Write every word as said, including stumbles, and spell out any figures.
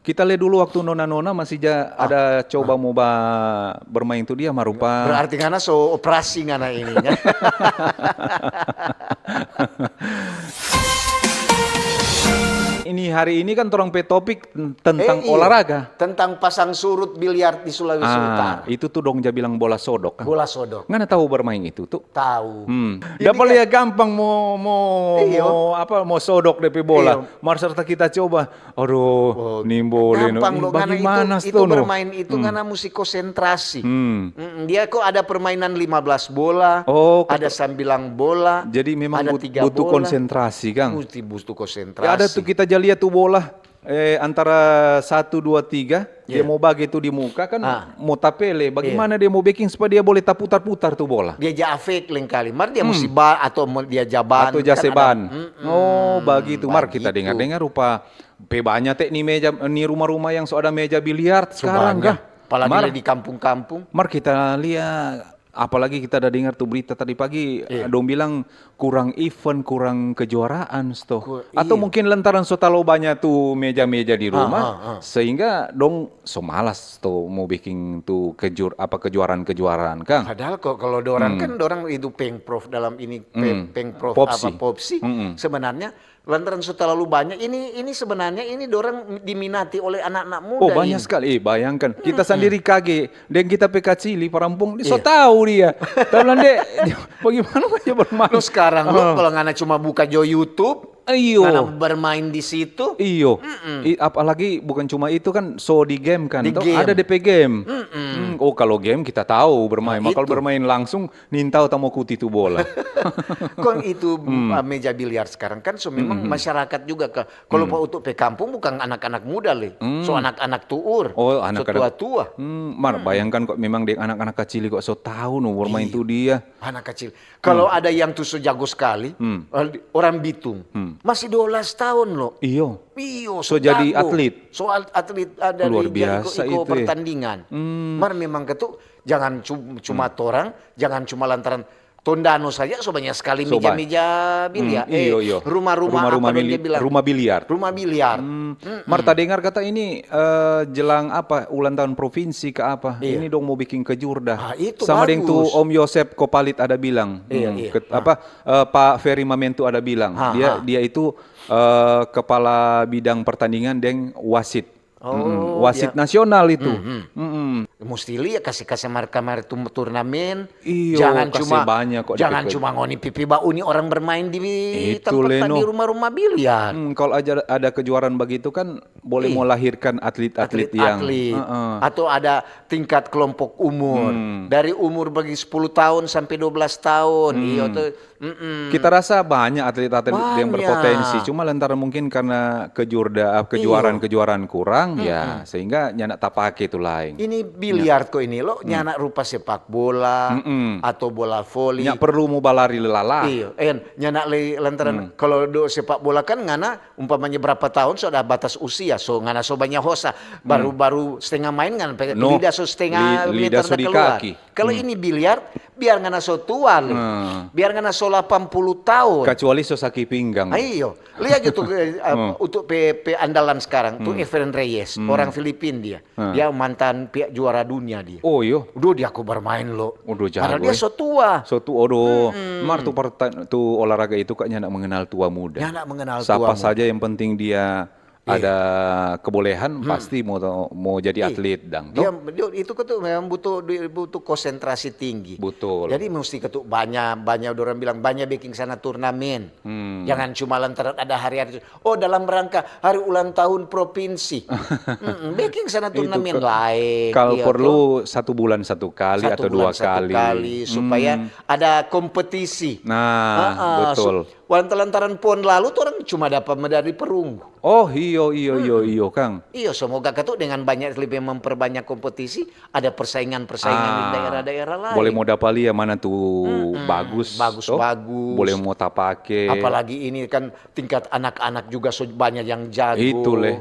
Kita lia dulu waktu nona-nona masih ja-, ada coba mo ba-, bermain tu dia, mar rupa. Berarti ngana so operasi ngana ini, ya. Ini hari ini kan torang pe topik tentang Eh, iya. olahraga. Tentang pasang surut biliar di Sulawesi Ah, Utara. itu tu dong ja bilang bola sodok, kan? Bola sodok. Ngana tahu bermain itu tu? Tahu. Hmm. Ini Dapa kan lia gampang mo, mo, Iyo. mo, apa, mo sodok depe bola. Iyo. Mar serta kita coba, aduh, Oh, nimbo leno. gampang Ih, lo, ngana itu, bagaimana itu sto no? bermain itu Hmm. ngana musti konsentrasi. Hmm. Mm-mm, dia kok ada permainan lima belas bola, Oh, ada kata sambilang bola, Jadi memang ada but-, tiga butuh bola. konsentrasi, Kang. Musti butuh konsentrasi. Ya, ada tu kita ja lia tu bola, eh, antara satu, dua, tiga, dia Iya. mo bage tu di muka, kan Ah. mo tapele. Bagaimana Iya. dia mo beking supaya dia boleh taputar-putar tu bola? Dia ja afek lengkali. Mar dia Hmm. musti ba atau mo-, dia ja ban, Atau ja kan se ada ban. Mm-mm. Oh, bagitu. Mar kita Bagitu. dengar-dengar rupa pe banya te ni meja, ni rumah-rumah yang so ada meja biliar So sekarang, banya. kah? Apalagi Mar, di kampung-kampung. mar kita lia, apalagi kita ada dengar tu berita tadi pagi, Iya. dong bilang kurang event, kurang kejuaraan, sto. Ku-, Atau iya. mungkin lantaran so talalu banya tu meja-meja di Ah, rumah, ah, ah. sehingga dong so malas sto mo biking tu kejur-, apa, kejuaraan-kejuaraan, Kang. Padahal ko-, kalau dorang Hmm. kan dorang itu pengprov dalam ini, pe-, Hmm. pengprov Popsi. apa, Popsi, Mm-mm. sebenarnya lantaran so talalu banya, ini, ini sebenarnya ini dorang diminati oleh anak-anak muda Oh, banyak ini. sekali. Eh, bayangkan. Kita Mm-mm. sandiri kage. Deng kita pe kacili, parampung, dia so Iya. tahu dia. Tapi bilang, "Dek, bagaimana aja bermain?" Lo sekarang, lo Ah. kalau ngana cuma buka jo YouTube, Iyo. ngana bermain di situ. Iyo. Mm-mm. I-, apalagi bukan cuma itu kan, so di game kan, Di toh? game. Ada depe game. Mm-mm. Hmm, oh, kalau game kita tahu bermain. Nah, Mar kalau itu. bermain langsung, nintau tamo kuti tu bola. Kong itu, Hmm. uh, meja biliar sekarang kan, so memang Hmm, hmm. masyarakat juga ke, kalau Hmm. pa untuk pe kampung bukan anak-anak muda le. Hmm. So anak-anak tuur. Oh, So anak-anak. tua-tua. Hmm, Mar, Hmm. bayangkan kok memang deng anak-anak kacili kok so tahu no bermain Iya. tu dia. Anak kecil. Kalau Hmm. ada yang tu so jago sekali, Hmm. eh, orang Bitung, Hmm. masih dua belas tahun lo. Iyo. Iyo, So so jadi jago. atlet. So at-, atlet, ah, dari Luar ja-, biasa iko-iko itu, eh. pertandingan. Hmm. Mar memang ketu, jangan cu-, cuma Hmm. torang, jangan cuma lantaran Tondano saja so banyak sekali So ba-, meja-meja biliar. hmm, iyo, Eh, iyo. rumah-rumah apa Rumah-rumah dong dia mili-, bilang? rumah biliar. Rumah biliar. Hmm. Mm-mm. Mar tadengar kata ini, eh, jelang apa, ulang tahun provinsi ke apa, Iya. ini dong mo biking kejurda. Ah, itu Sama deng tu bagus. Om Yosep Kopalit ada bilang. Iya, Hmm, iya. ket-, Ah. apa, eh, Pak Ferry Mamentu ada bilang. Ha, Dia, ha. dia itu, eh, kepala bidang pertandingan deng wasit. Oh, Mm-mm. Wasit dia nasional itu. Mm-mm. Mm-mm. Musti lia kase-kase mar-, kamar tu-, turnamen. Iyo, Jangan kase cuma, banya kok jangan depe ke- cuma ngoni pipi bauni orang bermain di Itu tempat leno. di rumah-rumah biliar. Hmm, kalau aja ada kejuaraan begitu kan boleh Iya. melahirkan atlet-atlet yang Atlet-atlet. Heeh. Atau ada tingkat kelompok umur. Hmm. Dari umur bagi sepuluh tahun sampai dua belas tahun. Hmm. Iyo tuh. Mm-mm. Kita rasa banyak atlet-atlet yang Banyak. berpotensi, cuma lantaran mungkin karena kejurda-, Iyo. kejuaraan-kejuaraan kurang, ya, Mm-mm. sehingga nyanda tapake tu laeng. Ini Ya. biliar ko ini lo, Mm. nyanda rupa sepak bola Mm-mm. atau bola voli. Nya perlu mo balari lelala. Iyo, en, nyanda le lantaran Mm. kalau do sepak bola kan ngana umpamanya berapa tahun so ada batas usia, so ngana so banya hosa, baru, Hmm. baru setengah main ngana pe No, lida so setengah li-, lida meter so da di keluar. kaki. Kalau Hmm. ini biliar, biar ngana so tua, le. Hmm. Biar ngana so delapan puluh tahun. Kecuali so saki pinggang. Ah, iyo. Lia jo tu, eh, Hmm. untuk pe, pe andalan sekarang, tu Hmm. Efren Reyes, Hmm. orang Filipin dia. Hmm. Dia mantan pi-, juara dunia dia. Oh, iyo. Duh, dia ko bermain lo. Udah jago, Padahal dia eh. so tua. So tua, aduh. Mm-mm. Mar tu perta-, tu olahraga itu kayaknya ndak mengenal tua muda. Dia ndak mengenal Siapa tua muda. saja yang penting dia Iya. ada kebolehan, Iya. pasti mau, mau jadi Iya. atlet dang, Dia, toh? dia itu ketu memang butuh, butuh konsentrasi tinggi. Betul. Jadi mesti ketu banyak, banyak orang bilang, banyak bikin sana turnamen. Hmm. Jangan cuma lantaran ada hari-hari, oh, dalam rangka hari ulang tahun provinsi. Mm-mm, bikin sana Itu turnamen ke-, lain, kalau iya, perlu toh. satu bulan satu kali Satu atau bulan dua satu kali. kali, supaya Hmm. ada kompetisi. Nah, Heeh, betul. su-, lantaran-lantaran pon lalu, tu orang cuma dapat medali perunggu. Oh, iyo, iyo, iyo, Hmm. iyo, Kang. Iyo, semoga ketu dengan banyak lebih memperbanyak kompetisi, ada persaingan-persaingan di Ah, daerah-daerah lain. boleh mau dapa lia mana tu Mm-mm. bagus, Bagus, toh? bagus. Boleh mau tapake. Apalagi ini kan tingkat anak-anak juga so-, banyak yang jago. Itu, leh.